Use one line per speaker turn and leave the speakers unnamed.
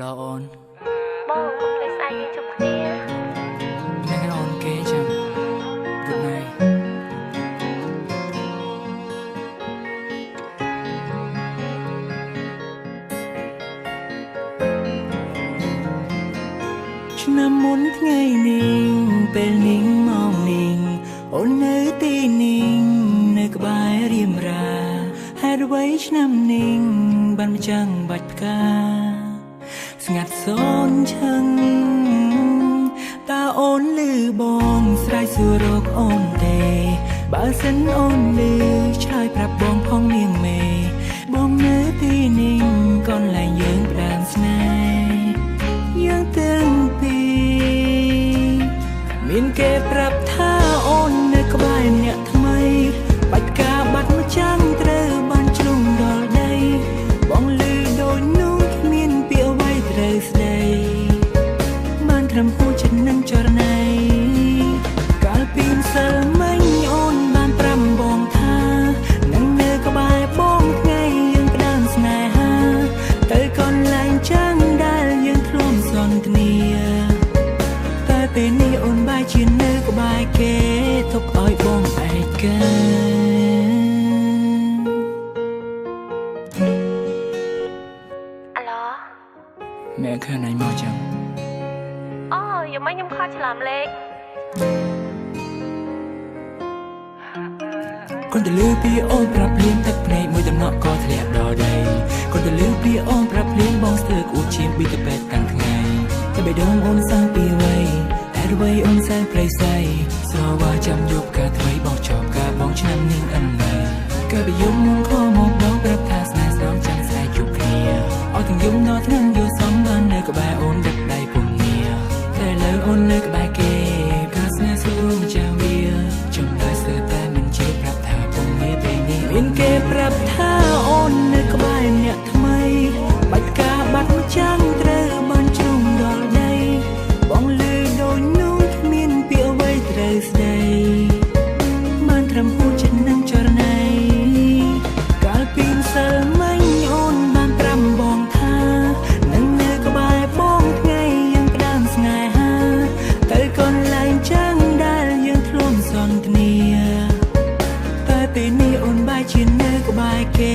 ឡូអូន
បងកុំភ្លេចស្អែកយើងជួបគ្នា
ហ្នឹងហើយអូនគេចាំ Good night. ឆ្នាំមុនថ្ងៃនេះពេលនេះម៉ោងនេះអូននៅទីនេះនៅក្បែររៀមរាហេតុអ្វីឆ្នាំនេះបានមកចាំងបាច់ផ្កាស្ងាត់សូនឈឹងតើអូនលឺបងស្រែកសួររកអូនទេបើសិនអូនលឺឆ្លើយប្រាប់បងផងនាងមេបងនៅទីនេះកន្លែងយើងផ្ដើមស្នេហ៍យើងទាំងពីរមានគេប្រាប់ថាអូននៅក្បែរអ្នកថ្មីបាច់ការបាត់មកចាំងត្រូវបានជ្រុងដល់ដីបងលឺដូចនោះគ្មានពាក្យអ្វីត្រូវស្ដីបានត្រឹមហួចចិត្តនឹងចរណៃកាលពីម្សិលមិញអូនបានប្រាប់បងថានឹងនៅក្បែរបងថ្ងៃយើងផ្ដើមស្នេហាទៅកន្លែងចាំងដែលយើងធ្លាប់សន្ទនាតែពេលនេះអូនបែរជានៅក្បែរគេទុកឲ្យបងឯកា
អាឡូ
ម៉ែឃើញអញមកចឹង
អូយមិញខ្ញុំខកច្រឡំលេខ
គាត់ទៅលឺពីអូនប្រាប់ភ្លាមទឹកភ្នែកមួយតំណក់ក៏ធ្លាក់ដល់ដីគាត់ទៅលឺពីអូនប្រាប់ភ្លាមបងស្ទើរក្អួតឈាមប៊ីទៅពេទ្យតាំងថ្ងៃតែបេះដូងអូនសាងពីអ្វីហេតុអ្វីអូនសែនព្រៃសៃស្រវាចាំយប់ការថ្មីបងចប់ការបងឆ្នាំនេះអិនណៃកើបយំមុនខមកដងប្រាប់ថាស្នេហ៍ស្នងចាំស្អែកជួបគ្នាអស់ទាំងយំដល់ថ្ងៃយល់សំបាននៅក្បែរអូនដឹកដៃពុំងាតែលើអូននៅក្បែរគេការស្នេហ៍ស្រួលម្ចាស់វាចំលើស្ទើរតែមិនជឿប្រាប់ថាពុំងារពេលនេះមានគេប្រាប់ថាអូននៅក្បែរអ្នកថ្មីបាច់ការបាត់មកចាំងត្រូវបានជ្រុងដល់ដីបងលឺដូចនោះគ្មានពាក្យអ្វីត្រូវស្ដីបានត្រឹមហួចចិត្តនឹងចរណៃកាលពីម្សិលមិញអូនបានប្រាប់បងថានឹងនៅក្បែរបងថ្ងៃយើងផ្ដើមស្នេហាទៅកន្លែងចាំងដែលយើងធ្លាប់សន្ទនាតែពេលនេះអូនបែរជានៅក្បែរគេ